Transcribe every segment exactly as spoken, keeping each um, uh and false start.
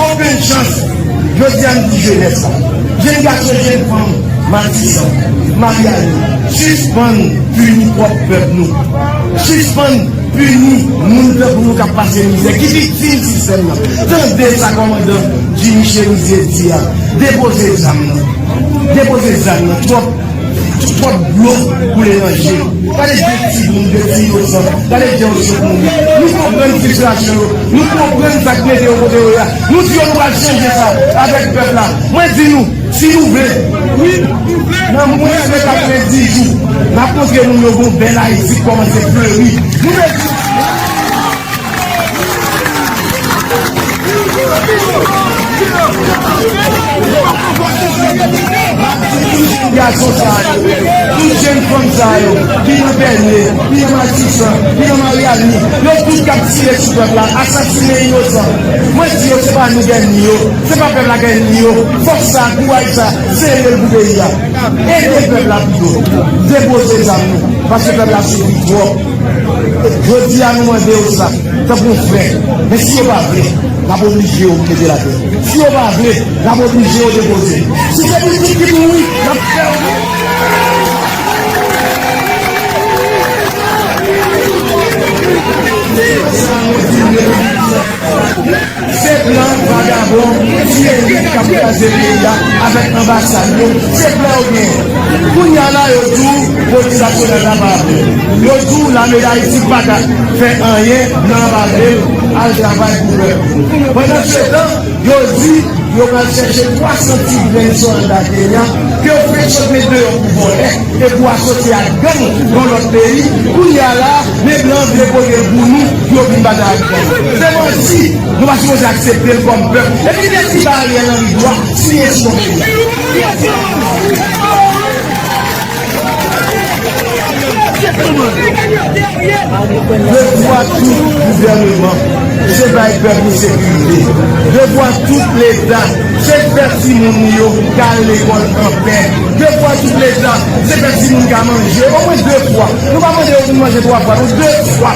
Okenn chans. Jodi a, m di jenès la, jenn gason, jenn fanm, Matisan, Maryani, sispann pini pwòp pèp nou. Sispann pini moun tankou nou k ap pase mizè, ki viktim sistèm nan. Tande sa kòmandan Jimmy Cherizier di a. Depoze zam nan. Depoze zam nan. Twòp, twòp dlo koule nan je. Gade de timoun, de ti inosan. Gade de yon sot moun. Nou konprann fristrasyon yo. Nou konprann sa k mete yo kote yo ye a. Nou di yo nou pral chanje sa avèk pèp la. Mwen di nou, si nou vle, wi, nan mwens de katrevenndis jou, n ap montre moun yo gon bèl Ayiti k kòmanse fleri. Nou vle di Tout jenn gason sa yo, tout jenn fanm sa yo, ki nan Pènye, ki nan Matisan, ki nan Maryani, yo tout k ap tire sou pèp la, asasinen inosan. Mwen di yo, se pa nou k ènmi yo, se pa pèp la k ènmi yo. Fòs sa, kouraj sa, sere l pou peyi a. Ede pèp la pito. Depoze zam nou, paske pèp la soufri twòp. Jodi a, nou mande yo sa, tankou yon frè. Men si yo pa vle, n ap oblije yo mete l atè. Si yo pa vle, n ap oblije yo depoze. Si se pou tout ki mouri, n ap fè yo mouri. Se blan vagabon, ti elit k ap kraze peyi a avèk anbasad yo. Se blan yo genyen. Kounye a la, yo di w polis nasyonal la pa vle. Yo di w lame Dayiti pa ka fè anyen, blan pa vle l, al travay pou pèp. Pandansetan, yo di yo pral chèche twa san ti grenn sòlda Kenya, ke yo fenk sot met deyò pou vòlè e pou asosye ak gang nan lòt peyi. Kounye a la, men blan vle pote l pou nou, pou yo vin batay ak gang. Se manti, nou pa sipoze aksepte l kòm pèp. Epi de ti baryè nan ri dwa, siyen sou yon peyi. Devwa tout gouvèneman, se bay pèp li sekirite. Devwa tout Leta, se fè timoun li yo ka al lekòl anpè. Devwa tout Leta, se fè timoun ka manje omwen de fwa. Nou pa mande yo vin manje twa fwa, non, de fwa.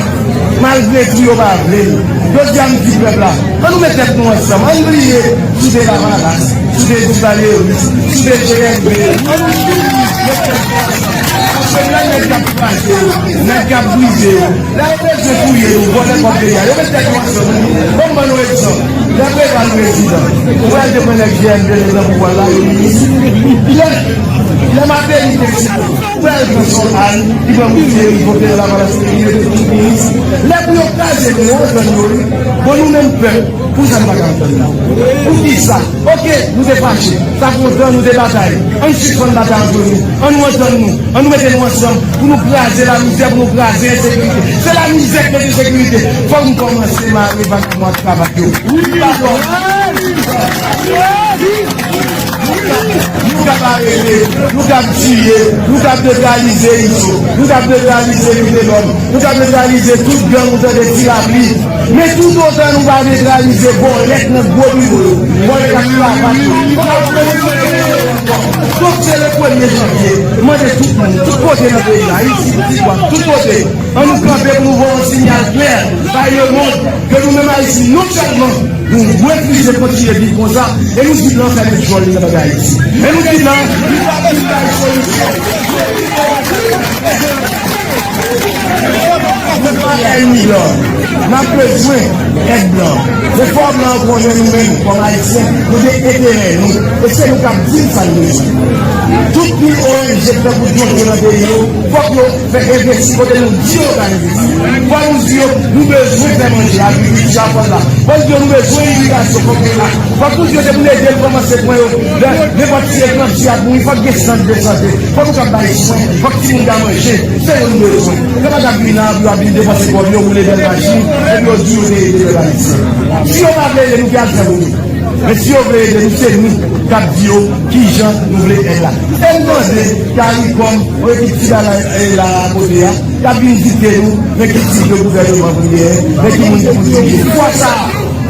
Malgre tou, yo pa vle l. Jodi a, m di pèp la, ann nou met tèt nou ansanm, ann bliye sou te Lavalas, sou te Duvalier, sou te G N B. Ann nou met tèt nou ansanm. Paske lè nèg k ap kraze yo, nèg k ap brize yo, lè yo bezwen touye nou, vòlè kòb peyi a, yo met tèt yo ansanm. Ban m ban nou egzanp. Lè Preval prezidan, ou wè l te pran nèg G N B nan pouvwa la, yo minis. Lè, lè Martelly te site, ou wè l pran Son Ann, li pran Mize, li vote nan Lavalas, li mete tout minis. Lè pou yo kraze nou, yo antann yo, wi. Bon, nou menm pèp, poukisa nou pa ka antann nou? Poukisa? Oke, nou te fache. Sa fè yon tan nou te batay. Ann sispann batay ant nou. Ann nou antann nou. Ann nou mete nou ansanm pou nou kraze lamizè, pou nou kraze ensekirite. Se lamizè k mete sekirite. Fòk nou kòmanse mare vagabon ak kravat yo. Wi, dakò. Nou k ap arete, nou k ap tiye, nou k ap netralize Izo, nou k ap netralize Vitelòm, nou k ap netralize tout gang ou tande Ti Lapli. Men toutotan nou pa netralize bòlèt nan gwo biwo yo, bòlèt ak kravat yo. Donk, se le premye janvye, mande tout moun, tout kote nan peyi a, isit, Tibwat, tout kote, ann nou kanpe pou nou voye yon siyal klè bay lemonn ke nou menm Ayisyen, non sèlman nou refize kontinye viv konsa, e nou di blan fèmen djòl li nan bagay Ayiti. E nou di blan, li pa vin bay solisyon. Nou pa ènmi blan. N ap bezwen èd blan. Men fò blan an konnen nou menm, kòm Ayisyen, nou gen enterè nou. E se nou k ap di n sa n bezwen. Tout pil O N G k tankou dwòg yo nan peyi yo, fòk yo fè envesti kote nou di yo ka envesti. Fò nou di yo, nou bezwen fè manje, agrikilti a fò l la. Fò nou di yo, nou bezwen irigasyon, fòk li la. Fòk nou di yo, se pou n ede l kòmanse pran yo. Lè nenpòt ti eklansi ap mouri, fòk gen sant de sante. Fòk nou ka bay swen, fòk timoun ka manje. Se yo nou bezwen. Yo pa ka vin la, pou yo ap vin depanse kòb yo, woule bèl machin, epi yo di yo te ede pèp ayisyen. Si yo pa vle ede nou, ki altènativ nou? Men si yo vle ede nou, se nou k ap di yo kijan nou vle èd la. E m tande, CARICOM, yon ekip ti bagay, e, la, kote a, y ap vin dikte nou, men ki tip de gouvèneman pou n genyen, men ki moun ki pou dirije. Fwa sa,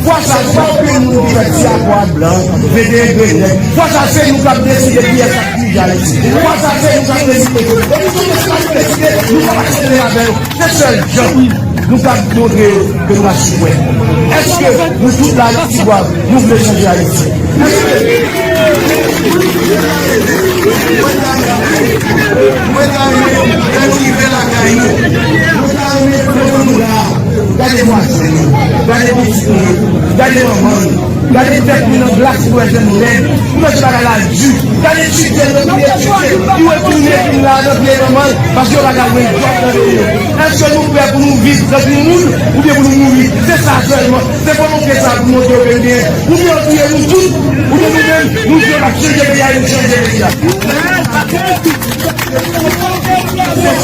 fwa sa, se pa okenn moun ki fè ti akò ak blan, vennde grenn nèg. Fwa sa, se nou k ap deside kiyès k ap dirije Ayiti. Fwa sa, se nou k ap deside. Epi, si nou pa deside, nou p ap aksepte avè yo. Se sèl jan. Nou ka montre yo ke nou pa sou pwen. Èske nou tout la nan Ti Gwav, nou vle chanje Ayiti? Èske mwen ta renmen lè nou rive lakay nou, mwen ta renmen kote nou la, gade vwazen nou, gade pitit nou, gade manman nou, gade tèt nou nan glas, nou wè je nou lèd, nou wè se bagay la di. Gade timoun yo ki etidye, ki retounen vin la nan peyi manman l, paske yo pa ka jwenn djòb nan peyi yo. Èske nou prè pou nou viv tankou moun, oubyen pou nou mouri? Se sa sèlman. Se volonte sa pou montre yo ke nou genyen. Oubyen yo touye nou tout, oubyen nou menm, nou di yo p ap chanje peyi a, nou chanje peyi a. Se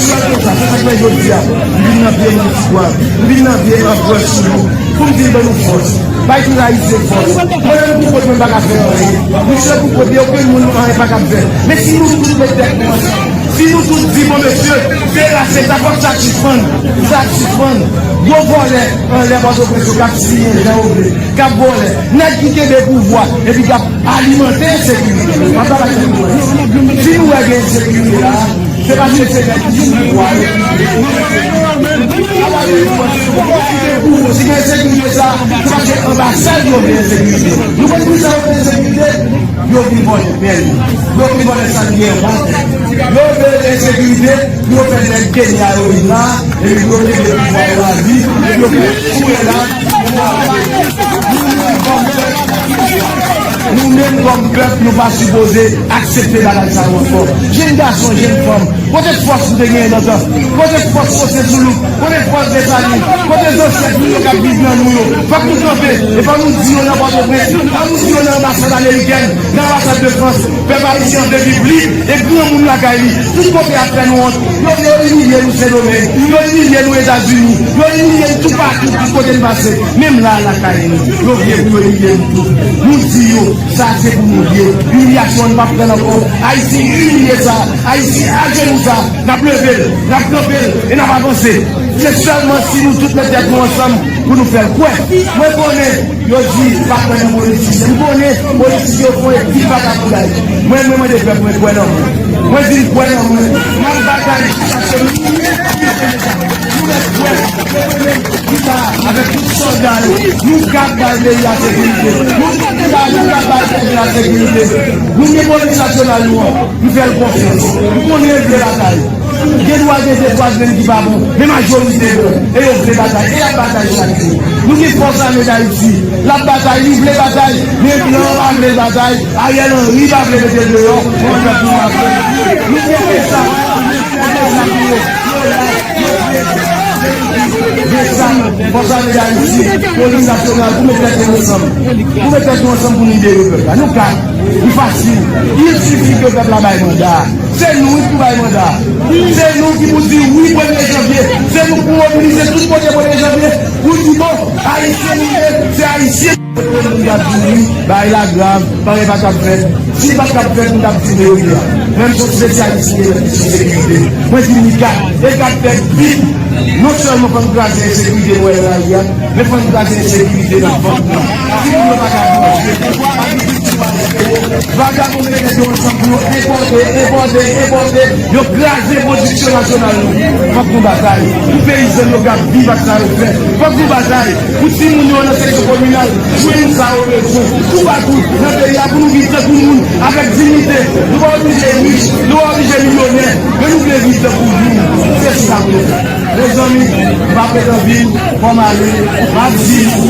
sèl konsa, se sa k fè jodi a, m vin nan pye Ti Gwav, m vin nan pye anprè sou nou, pou m di ban nou fòs. Bay tout Ayisyen fòs. Mwen menm pou kont mwen m pa ka fè anyen. Misye pou kont li, okenn moun anyen pa ka fè. Men si nou tout met tèt nou ansanm, si nou tout di, bon mesye, se la, se sa, fòk sa sispann, sa sispann. Gwo vòlè anlè Pòtoprens yo k ap siyen jan yo vle, k ap vòlè. Nèg ki kenbe pouvwa epi k ap alimante ensekirite. M ap pale ak nou. Si nou wè gen ensekirite la, se paske se nèg ki sou pouvwa yo. Si gen ensekirite sa, se paske anbasad yo gen ensekirite. Nou konn poukisa yo gen ensekirite? Yo vin vòlè pèl. Yo vin vòlè sa n gen an. Yo vle ensekirite, yo fè nèg Kenya yo vin la, epi yo kenbe pouvwa yo a vi, epi yo fè kouri la. Nou menm kòm pèp, nou pa sipoze aksepte bagay sa yo ankò. Jenn gason, jenn fanm, kote fòs nou te genyen nan tan? Kote fòs Fwosé Soulouk? Kote fòs Desalin? Kote zansèt nou yo k ap viv nan nou yo? Fòk nou kanpe, e fòk nou di yo nan Pòtoprens, fòk nou di yo nan anbasad amerikèn, nan anbasad de Frans. Pèp ayisyen an vle viv lib e granmoun lakay li. Tout kote ap fè nou wont. Yo, yo imilye nou Sendomeng, yo imilye nou Etazini, yo imilye nou toupatou, tout kote n pase. Menm la, lakay nou, yo vle pou yo imilye nou tou. Nou di yo, sa se pou nou ye. Imilyasyon an, n p ap pran l ankò. Ayiti imilye sa, Ayiti ajenou sa, n ap leve l, n ap kanpe l e n ap avanse. Se sèlman si nou tout met tèt nou ansanm pou nou fè l. Kwè, mwen konnen yo di pa kwè nan politisyen. M konnen politisyen yo fè yon ekip vagabondaj. Mwen, mwen mande pèp mwen kwè nan mwen. Mwen di n kwè nan mwen. M ap batay jiskaske nou mèt kwè. Mwen konnen ki sa avèk tout sòlda yo, nou ka bay peyi a sekirite. Nou ka, nou ka bay peyi a sekirite. Nou gen polis nasyonal nou an. M fè l konfyans. M konnen l vle batay. Gen dwa gen de twa grenn ki pa bon, men majorite bon. E yo vle batay. E y ap batay chak jou. Nou gen Fòs Ame Dayiti. L ap batay, li vle batay. Men blan an pa vle l batay. Ariel Henry pa vle mete l deyò. Nou gen sa. Gen sa. Fòs Ame Dayiti, polis nasyonal, pou met tèt nou ansanm. Pou met tèt nou ansanm pou nou libere pèp la. Nou ka. Li fasil. Il sifi ke pèp la bay manda. Se nou wi pou bay manda. Se nou ki pou di wi premye janvye. Se nou pou mobilize tout kote premye janvye pou di bon, Ayisyen nou ye, se Ayisyen. Moun k ap di wi, bagay la grav, bagay pa t ap fèt. Si l pa t ap fèt, m t ap di verite a. Menm si yon spesyalis ki gen nan kesyon sekirite, mwen di li ka, e k ap fèt vit. Non sèlman fò n kraze ensekirite nou wè nan lari a, men fò n kraze ensekirite nan vant nou. Si moun yo pa ka manje, vagabon mete yo ansanm pou yo enpòte, enpòte, enpòte, yo kraze pwodiksyon nasyonal nou. Fòk nou batay pou peyizan yo ka viv ak sa yo fè. Fòk nou batay pou timoun yo nan seksyon kominal jwenn sa yo bezwen. Toupatou nan peyi a pou nou viv tankou moun, avèk diyite. Nou pa oblije rich, nou pa oblije milyonè, men nou vle viv tankou moun. Se sa nou vle fè. Mezanmi, m pa pèd anvi, fò m ale. M ap di nou,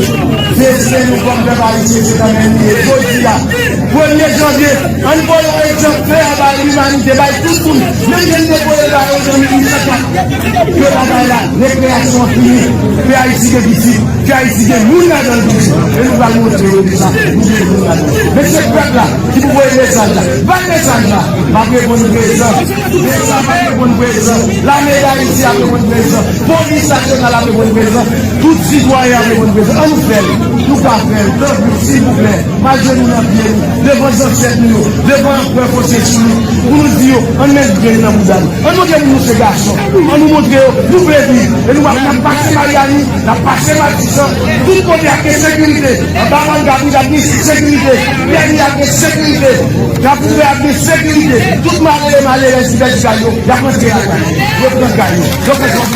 desten nou kòm pèp ayisyen se nan men nou ye. Jodi a, premye janvye, ann voye yon egzanp klè bay limanite, bay tout moun. Menm jan n te voye l ba yo nan mil uit san kat. Ke bagay la, rekreyasyon an fini. Ke Ayiti gen pitit, ke Ayiti gen moun ladan l toujou. E nou pral montre yo deja, nou gen moun ladan l. Men se pèp la ki pou voye mesaj la. Bay mesaj la. M ap reponn prezan. Lame Dayiti ap reponn prezan. Polis nasyonal ap reponn prezan. Tout sitwayen ap reponn prezan. Ann nou fè l. Nou ka fè l. Tanpri, silvouplè. Ajenou nan pye nou. devan zansèt nou yo, devan anprè Fwosyen Soulou, pou nou di yo, ann met grenn nan bouda nou. Ann montre moun nou se gason. Ann nou montre yo, nou vle viv. E nou ap, n ap pase Maryani, n ap pase Matisan, tout kote ap gen sekirite. Anba Mòn Gabri ap gen sekirite. Pèni ap gen sekirite. Kafoufè ap gen sekirite. Tout malere, malerèz ki pèdi kay yo, y ap rantre lakay yo. Yo pran kay yo. Yo pran kay yo.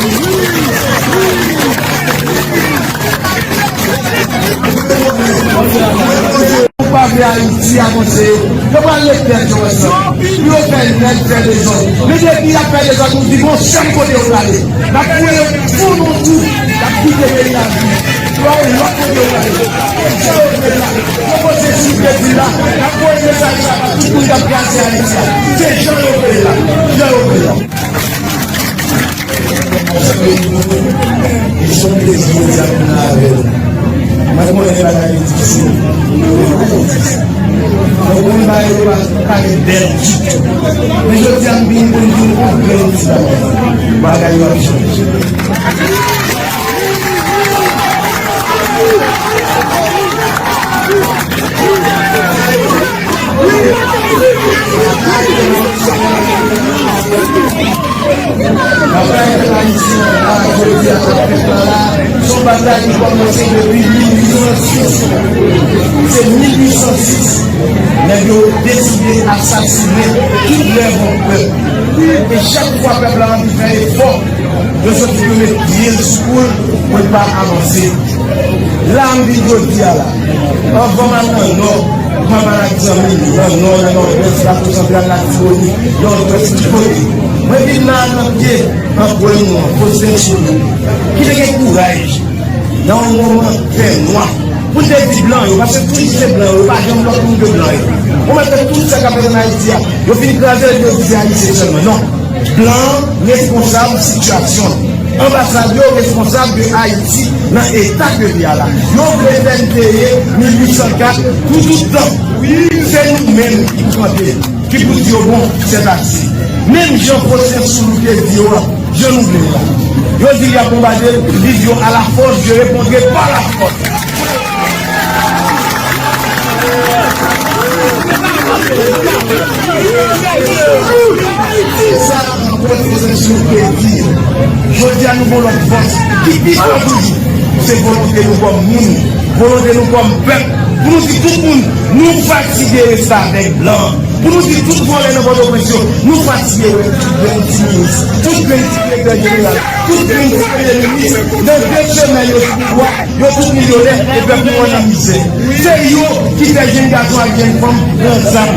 Yo pa vle Ayiti avanse, yo pral ret tèt yo ansanm. Pou yo fè nèg fè dezòd. Men depi y ap fè dezòd, nou di gon sèl kote yo prale. N ap foure yo fon nan twou. Y ap kite peyi la vide. Yo al lòt kote yo prale. Se jan yo vle la. Yo poze sou pye di la. Y ap voye mesaj sa ba tout moun k ap kraze Ayiti a. Se jan yo vle la. Jan yo vle la. Mesye, nou, li se yon plezi jodi a pou nou avè nou. Mwen konnen bagay yo difisil. Mwen konnen bagay yo pa, pa gen bèl ditou. Men jodi a, m vin pou m di nou yon grenn ti bagay. Bagay yo ap chanje. Batay pèp ayisyen an la, jodi a, ak pèp la la, se yon batay ki kòmanse depi mil uit san sis. Se mil uit san sis, nèg yo deside asasinen tout lè yon pèp. E chak fwa pèp la anvi fè efò, yo soti pou yo met pye l sou kou l pou l pa avanse. La m vin jodi a la. Anvan m al nan Nò, m al ak zanmi m nan Nò, nan Nòdwès, Plato Santral, Latibonit, Nòdwès, tout kote. Mwen vin la nan pye anprè nou an, Fwosyen Soulou, ki te gen kouraj nan yon moman trè nwa pou l te di blan yo, paske tout se blan yo, yo pa janm lòt moun ke blan yo. Ou mèt tout sa k ap fèt ann Ayiti a, yo fin kraze l, yo di se Ayisyen sèlman. Non. Blan an responsab sitiyasyon an. Anbasad yo responsab de Ayiti nan eta ke li a la. Yo vle fè n peye mil uit san kat pou tout tan. Se nou menm ki kanpe, ki pou di yo, bon, sètadi. Menm jan Fwosyen Soulou te di yo a, jan nou vle l la. Yo di y ap bonbade l, li di yo, à la force, je répondrai par la force. Sa, anpil pwofesè sou te di, jodi a nou gon lòt fòs ki pi fò toujou. Se volonte nou kòm moun, volonte nou kòm pèp, pou nou di tout moun, nou fatige restavèk blan. Pou nou di tout vòlè nan Pòtoprens yo, nou fatige wè tout grenn ti minis, tout grenn ti direktè jeneral, tout grenn ti premye minis, nan de semèn yo sou pouvwa, yo tout milyonè, e pèp nou an nan mizè. Se yo ki fè jèn gason ak jèn fanm pran zam.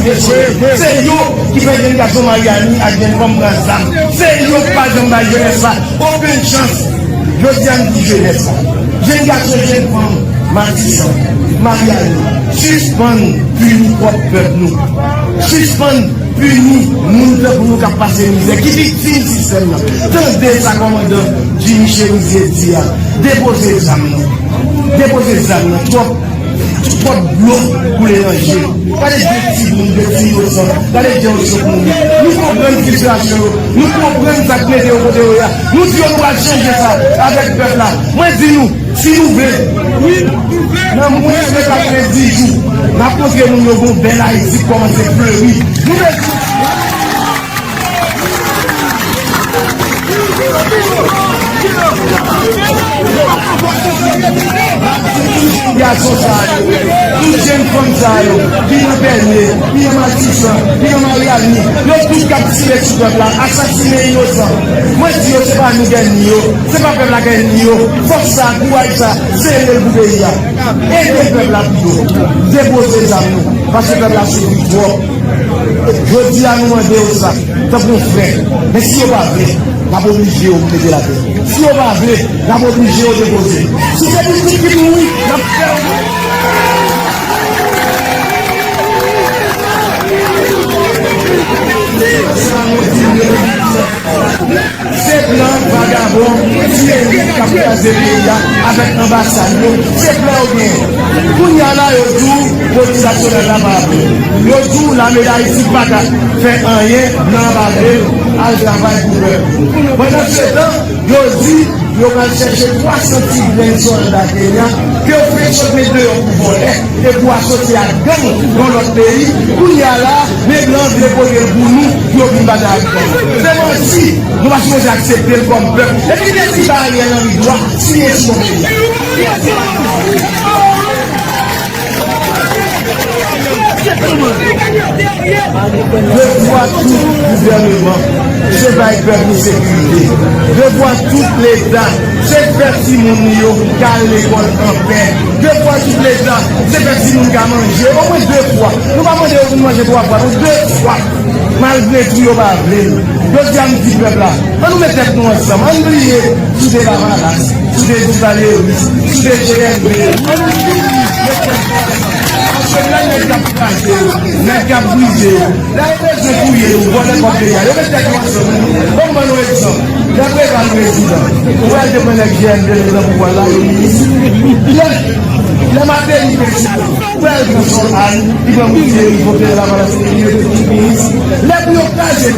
Se yo ki fè jèn gason Maryani ak jèn fanm pran zam. Se yo ki pa janm bay jenès la okenn chans. Jodi a, m di jenès la, jèn gason, jèn fanm, Matisan, Maryani, sispann pini pwòp pèp nou. Sispann pini moun tankou nou k ap pase mizè, ki viktim sistèm nan. Tande sa kòmandan Jimmy Cherizier di a. Depoze zam nan. Depoze zam nan. Twòp, twòp dlo koule nan je. Gade de timoun, de ti inosan. Gade jan yo sot mouri. Nou konprann fristrasyon yo. Nou konprann sa k mete yo kote yo ye a. Nou di yo nou pral chanje sa avèk pèp la. Mwen di nou, si nou vle, wi, nan mwens de katrevenndis jou, n ap montre moun yo gon bèl Ayiti k kòmanse fleri. Nou vle di gason sa yo, tout jèn fanm sa yo, ki nan Pènye, ki nan Matisan, ki nan Maryani, yo tout k ap tire sou pèp la, asasinen inosan. Mwen di yo, se pa nou k ènmi yo, se pa pèp la k ènmi yo. Fòs sa, kouraj sa, sere l pou peyi a. Ede pèp la pito. Depoze zam nou, paske pèp la soufri twòp. Jodi a, nou mande yo sa. Tankou yon frè. Men si yo pa vle, n ap oblije yo mete l atè. Si yo pa vle, n ap oblije yo depoze. Si se pitit ki mouri, n ap fè yo mouri. Se blan vagabon, ti elit k ap kraze peyi a avèk anbasad yo. Se blan yo genyen. Kounye a la, yo di w, Polis Nasyonal la pa vle. Yo di w, Lame Dayiti pa ka fè anyen, blan an pa vle l. al travay pou pèp. Pandansetan, yo di yo pral chèche twa san ti grenn sòlda Kenya ke yo fenk sot met deyò pou vòlè e pou asosyasyon ak gang nan lòt peyi. Kounye a la, men blan vle pote l pou nou pou yo vin batay ak gang. Se manti. Nou pa sipoze aksepte l kòm pèp. Epi gen ti baryè nan ri dwa, siyen ti bon peyi a. Devwa tout gouvèneman, se bay pèp nou sekirite. Devwa tout Leta, se fè timoun nou yo ka al lekòl anpè. Devwa tout Leta, se fè timoun ka manje omwen de fwa. Nou pa mande yo vin manje twa fwa, non, de fwa. Malgre tou yo pa vle l. Jodi a m di pèp la, ann nou met tèt nou ansanm, ann bliye sou de Lavalas, sou de Duvalier, sou de G N B. Ann bliye met tèt nou ansanm. Paske lè nèg k ap kraze yo, nèg k ap brize yo, lè yo bezwen touye yo, vòlè kòb peyi a, yo met tèt yo ansanm. Ban m ban nou egzanp. Lè Preval prezidan, ou wè l te pran nèg G N B l te nan pouvwa la, yo minis. Lè, lè Martelly prezidan, ou wè l pran Saul Allen, li pran Bouvier, li vote Lavalas, li rete minis. Lè pou yo kraze